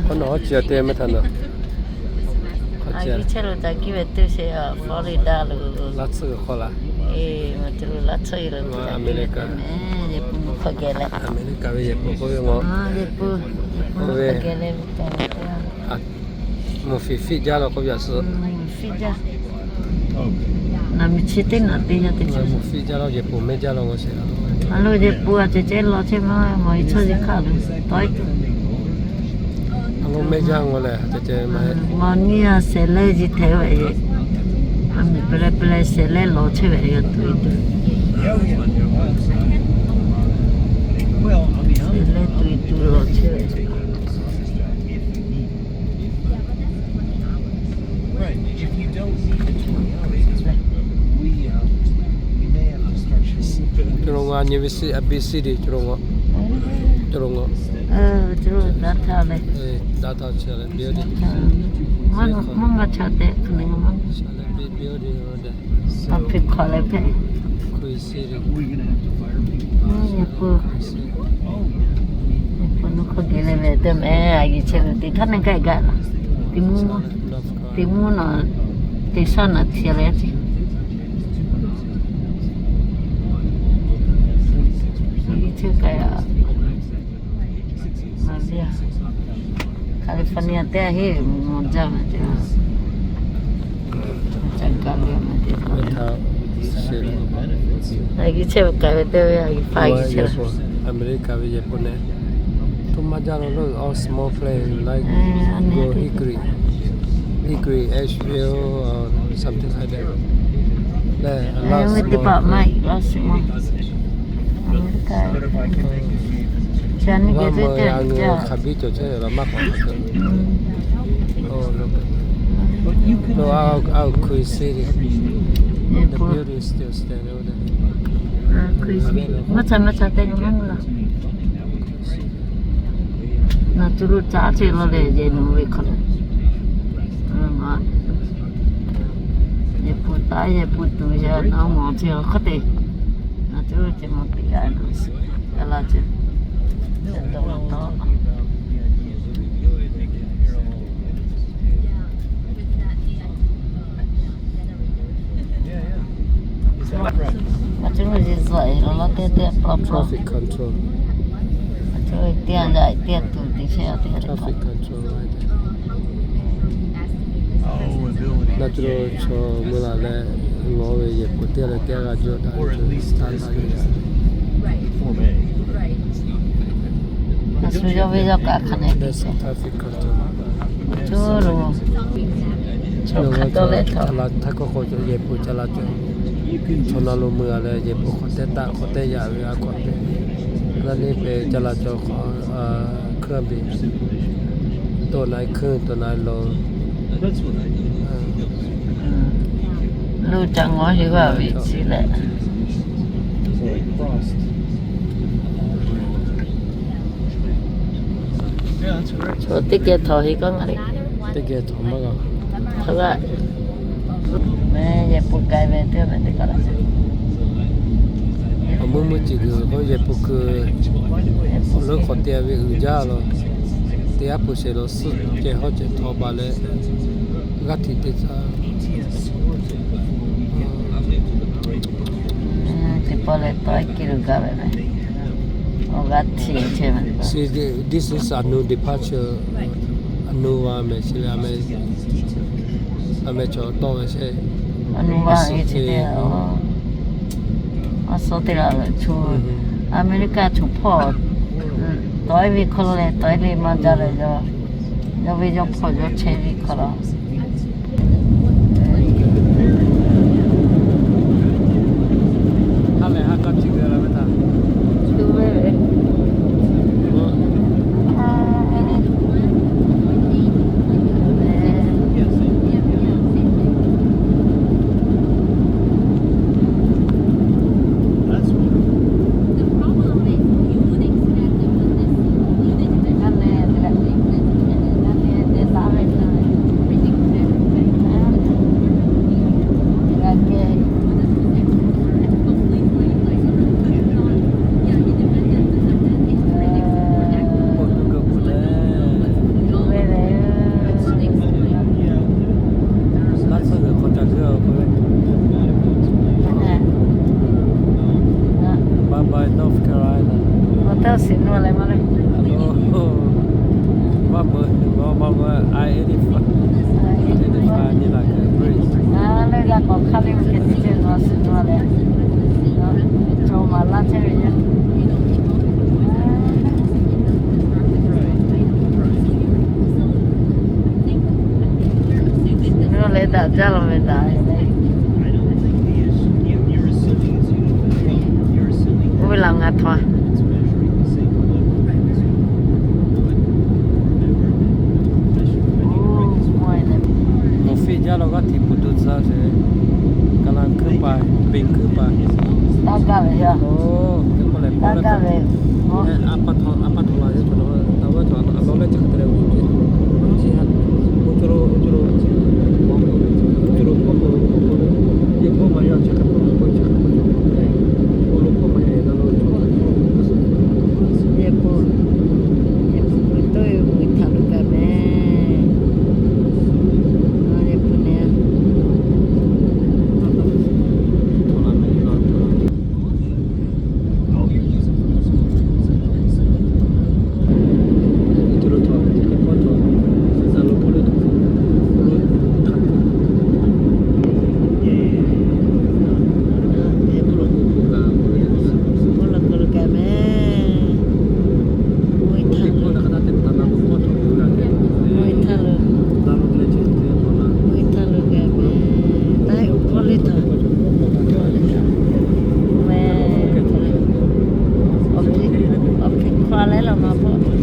K'o nawˬ hawˉ chi a te mehˆ htaꞈ nawˬ, a, Florida lo laˇ tsuhˇ ve hk'aw laˇ. Laˇ tsuhˇ, America, America ve yehˬ pfuhˍ k'oˆ ve, oˇ ve, mvuhˇ fiˍ fiˆ jaˇ law k'oˆ ve a suh. Mvuhˇ fiˍ jaˇ law, yehˬ pfuhˍ mehˆ jaˇ law, a lo yehˬ pfuhˍ a ceh ceh law chehˇ ma, mawˬ i chaw ceh hk'aˇ lo tawˆ e tuˬ. A lo mehˆ jaˇ law leh, mawˬ nyiˇ a shehˍ leh ji hteꞈ ve, a miˬ pehˍ leh pehˍ leh shehˍ leh law chehˇ ve, a tuˬ e tuˬ, shehˍ leh tuˬ e tuˬ law chehˇ ve. Caw lo ngaˬ nyi ve siˉ, A B C de caw lo ngaˬ, caw lo ngaˬ, caw lo daꞈ htaˇ leh, daꞈ htaˇ chi leh build de, maˇ maˇ chaꞈ tehꞈ hk'aˬ le ngaˬ maˇ, build de, hpehꞈ, yehˬ pfuhˍ, yehˬ pfuhˍ nawˬ hk'aw geh leh ve teˇ meh a yeˬ chehˇ ve teˇ htaˇ neˇ gaˇ gaˇ laˇ. Teˇ mvuhˇ, teˇ mvuhˇ nawˬ teˇ shaˉ naꞈ htiꞈ leh ce, a yeˬ chehˇ kaꞈ yaꞈ. California teˇ a heˆ mvuhˇ jaˇ ve teˇ, ca kaˇ ve ma teˇ, a yeˬ chehˇ ve kaꞈ ve teˇ ve a yeˬ hpaˇ a yeˬ chehˇ ve. America ve yehˬ pfuhˍ neh, to maˇ jaˇ law lo, all small plane, like, go Hickory, Hickory, Asheville, or something like that. Leh a lot small plane. America, Chinese ve teˇ hk'aˬ biˇ cawˬ chehˇ ve la maˇ k'awꞈ k'oˆ. No, a, a, Queen City. The building still standing over there. Maˇ ca maˇ ca te k'o maˇ mvuh la. Nawˬ tu lo caˉ ce law leh yehˬ nawˬ ve hk'aw lo. Yehˬ pfuhˍ taˍ, yehˬ pfuhˍ tuˬ yaꞈ nawˬ mawˬ ce hk'aw te. Nawˬ tu lo ce mawˬ teˇ g'aˇ, a la ce, a ceh lo yehˬ zuhꞈ e law laˇ teˇ teˇ a pa pa. Traffic control. A ceh lo teˇ a yaꞈ teˇ a tuˬ te chehˇ a teˇ a. Traffic control. Naˬ ceh lo chaw mvuh laˬ leh, ngaˬ ve yehˬ pfuhˍ teˇ g'aˇ leh teˇ g'aˇ g'a jawˇ daꞈ ve, standard ve. A shu yawˇ ve yawˇ kaꞈ hk'aˬ neh te. Naˬ ceh lo ca la htaˇ k'awꞈ k'awꞈ cawˬ, yehˬ pfuhˍ ca la cawˬ. Chaw na lo mui a leh yehˬ pfuhˍ hk'awꞈ teˇ taˆ hk'awꞈ teˇ yaꞈ ve a hk'awꞈ te. Naˬ le pehˍ ca la cawˬ hk'awꞈ, hkui a beˬ, to na hkui to na lo. Lo ca ngawˬ heˆ g'a ve chi leh. Chaw teˇ geh htawnˍ heˆ k'o ngaˬ le. Teˇ geh htawnˍ maˇ g'a. Htawnˍ g'a. Meh yehˬ pfuhˍ k'ai ve teˇ ve teˇ kaꞈ la. Awˬ mvuhˇ mvuhˇ ceuˬ g'uiˬ k'o yehˬ pfuhˍ kuiˬ, awˬ leuˉ hk'awꞈ te ve uiˍ jaˇ law. Teˇ g'aˇ pfuhˍ sheˍ lo suhˉ ceh hawˉ ceh htaw baˬ leh, g'aˇ htiꞈ te tcuh. Teˇ pawˆ leh tawˆ e kiˇ lo gaˇ ve meh. Awˬ g'aˇ htiꞈ chehˇ meh. See, thi-, this is a new departure. A new one meh, chi ve a meh, a meh chaw tawˆ ve sheˍ. A new one e chi te. A suh teˇ g'aˇ ve chaw, America chaw hpawˇ tawˆ e ve hk'aw lo leh tawˆ e le maˇ jaˇ leh, yawˇ ve yawˇ hpawˇ yawˇ chehˇ ve hk'aw lo. Yawˇ shiˍ nuˇ leh maˇ le. Hello. What about, what about, uh, I eighty-five? I eighty-five ni la ke bridge. A, leh g'a k'awꞈ hk'aˇ le ve hk'e te ceh nawˬ shiˍ nuˇ leh. Cawˬ maˍ laˇ chehˇ ve yaˇ. Nuˇ leh daꞈ jaˇ law ve daꞈ le. Oˇ ve laˬ ngaˬ htaꞈ. Nawˬ fiˇ jaˇ law g'aˇ hteꞈ peuˬ tuˬ tcuh sheˍ. Kaˍ laˬ hkuiˉ paˍ, peˍ hkuiˉ paˍ. Taˇ gaˇ ve yoˬ. Oˇ, teˇ pawˆ leh pawˆ leh, a pa htaw, a pa htaw la ve htaꞈ, taˇ ve htaꞈ a law leh chi hk'e te leh, oˇ cawˬ lo, oˇ cawˬ lo, oˇ cawˬ lo hpawˇ hpawˇ lo, hpawˇ hpawˇ lo, yehˬ hpawˇ maˇ yaˇ chi hk'e hpawˇ lo, hpawˇ chi hk'e hpawˇ cawˬ. Oˇ lo hpawˇ maˇ heˆ leh na lo cawˬ. Yehˬ pawˆ, yehˬ pawˆ peuˬ tawˆ ve mui htaꞈ lo kaꞈ mehˍ. Yehˬ pawˆ nehˬ. Yehˬ pawˆ lo kaꞈ lo kaꞈ mehˍ. Mui htaˇ lo, mui htaˇ lo, mui htaˇ lo kaꞈ mehˍ. Taˇ heˆ, awˬ hkawˇ le htaꞈ mehˍ. Awˬ hk'e hk'aw leh laˬ maˇ hpawˇ.